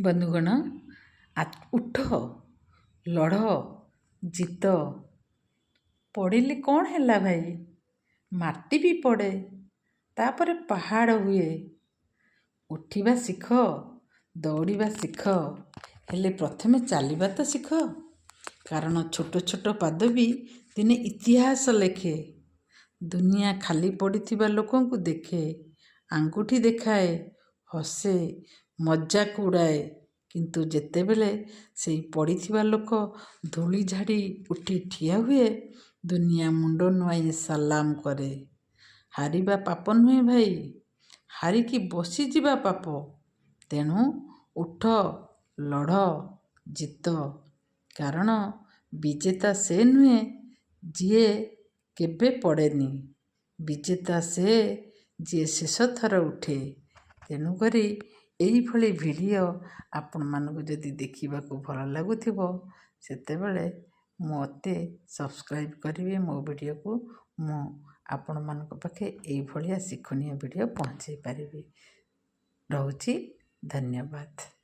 ବନ୍ଧୁଗଣ, ଉଠ, ଲଢ଼, ଜିତ। ପଡ଼ିଲେ କ'ଣ ହେଲା ଭାଇ? ମାଟି ବି ପଡ଼େ, ତାପରେ ପାହାଡ଼ ହୁଏ। ଉଠିବା ଶିଖ, ଦୌଡ଼ିବା ଶିଖ, ହେଲେ ପ୍ରଥମେ ଚାଲିବା ତ ଶିଖ। କାରଣ ଛୋଟ ଛୋଟ ପାଦ ବି ଦିନେ ଇତିହାସ ଲେଖେ। ଦୁନିଆ ଖାଲି ପଡ଼ିଥିବା ଲୋକଙ୍କୁ ଦେଖେ, ଆଙ୍ଗୁଠି ଦେଖାଏ, ହସେ, ମଜାକ ଉଡ଼ାଏ। କିନ୍ତୁ ଯେତେବେଳେ ସେଇ ପଡ଼ିଥିବା ଲୋକ ଧୂଳି ଝାଡ଼ି ଉଠି ଠିଆ ହୁଏ, ଦୁନିଆ ମୁଣ୍ଡ ନୁଆଇଁ ସଲାମ କରେ। ହାରିବା ପାପ ନୁହେଁ ଭାଇ, ହାରିକି ବସିଯିବା ପାପ। ତେଣୁ ଉଠ, ଲଢ଼, ଜିତ। କାରଣ ବିଜେତା ସେ ନୁହେଁ ଯିଏ କେବେ ପଡ଼େନି, ବିଜେତା ସେ ଯିଏ ଶେଷ ଥର ଉଠେ। ତେଣୁକରି ଏଇଭଳି ଭିଡ଼ିଓ ଆପଣମାନଙ୍କୁ ଯଦି ଦେଖିବାକୁ ଭଲ ଲାଗୁଥିବ, ସେତେବେଳେ ମୋତେ ସବସ୍କ୍ରାଇବ୍ କରିବେ ମୋ ଭିଡ଼ିଓକୁ। ମୁଁ ଆପଣମାନଙ୍କ ପାଖେ ଏଇଭଳିଆ ଶିକ୍ଷଣୀୟ ଭିଡ଼ିଓ ପହଞ୍ଚାଇ ପାରିବି। ରହୁଛି, ଧନ୍ୟବାଦ।